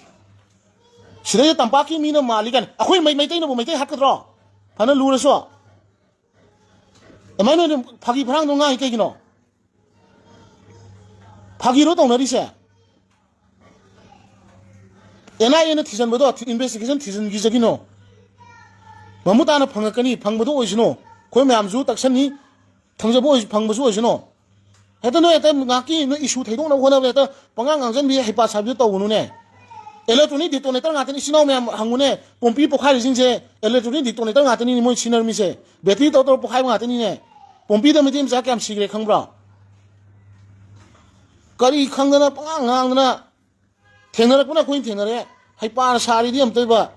ꯁꯤꯗꯩꯗ ꯇꯝꯄꯥꯛꯀꯤ ꯃꯤꯅ ꯃꯥꯜꯂꯤ ꯀꯥꯏꯅ꯫ ꯑꯩꯈꯣꯏ ꯃꯩ-, ꯃꯩꯇꯩꯅꯕꯨ ꯃꯩꯇꯩ ꯍꯥꯠꯀꯗ꯭ꯔꯣ? ꯐꯅ ꯂꯨꯔꯁꯨ꯫ ꯑꯗꯨꯃꯥꯏꯅ ꯑꯣꯏꯅ ꯐꯥꯒꯤ ꯐꯔꯥꯡꯗꯣ ꯉꯥꯡꯉꯤ ꯀꯩꯒꯤꯅꯣ? ꯐꯥꯒꯤꯔꯣ ꯇꯧꯅꯔꯤꯁꯦ? ꯑꯦꯟ ꯑꯥꯏ ꯑꯦꯅ ꯊꯤꯖꯤꯟꯕꯗꯣ, ꯊꯤ-, ꯏꯟꯚꯦꯁꯇꯤꯒꯦꯁꯟ ꯊꯤꯖꯤꯟꯈꯤꯖꯈꯤꯅꯣ꯫ ꯃꯃꯨꯠ ꯇꯥꯅ ꯐꯪꯉꯛꯀꯅꯤ, ꯐꯪꯕꯗꯣ ꯑꯣꯏꯁꯅꯨ꯫ ꯑꯩꯈꯣꯏ ꯃꯌꯥꯝꯁꯨ ꯇꯛꯁꯟꯅꯤ, ꯊꯝꯖꯕ ꯑꯣꯏ-, ꯐꯪꯕꯁꯨ ꯑꯣꯏꯁꯅꯨ꯫ ꯍꯦꯛꯇ ꯅꯣꯏ ꯍꯦꯛꯇ ꯉꯥꯏꯍꯥꯛꯀꯤ ꯅꯣꯏ ꯏꯁꯨ ꯊꯩꯗꯣꯛꯅꯕ ꯍꯣꯠꯅꯕꯗ ꯍꯦꯛꯇ ꯄꯉꯥꯡ ꯉꯥꯡꯁꯤꯟꯕꯤ ꯍꯩꯄꯥ ꯁꯥꯕꯤꯗꯣ ꯇꯧꯒꯅꯨꯅꯦ꯫ Electronic detonator ꯉꯥꯛꯇꯅꯤ, ꯏꯆꯤꯟ ꯏꯅꯥꯎ ꯃꯌꯥꯝ ꯍꯪꯉꯨꯅꯦ꯫ ꯄꯣꯝꯄꯤ ꯄꯣꯈꯥꯏꯔꯤꯁꯤꯡꯁꯦ electronic detonator ꯉꯥꯛꯇꯅꯤꯅꯦ ꯃꯣꯏ ꯁꯤꯖꯤꯟꯅꯔꯝꯃꯤꯁꯦ꯫ ꯕꯦꯇ꯭ꯔꯤ ꯇꯧ ꯇꯧꯔ ꯄꯣꯈꯥꯏꯕ ꯉꯥꯛꯇꯅꯤꯅꯦ꯫ ꯄꯣꯝꯄꯤꯗ ꯃꯩꯇꯩ ꯃꯆꯥ ꯀꯌꯥꯝ ꯁꯤꯈ꯭ꯔꯦ ꯈꯪꯕ꯭ꯔꯣ? ꯀꯔꯤ ꯈꯪꯗꯅ ꯄꯉꯥꯡ ꯉꯥꯡꯗꯅ ꯊꯦꯡꯅꯔꯛꯄꯅ ꯑꯩꯈꯣꯏꯅ ꯊꯦꯡꯅꯔꯦ꯫ ꯍꯩꯄꯥꯅ ꯁꯥꯔꯤꯗꯤ ꯑꯝꯇꯣꯏꯕ꯫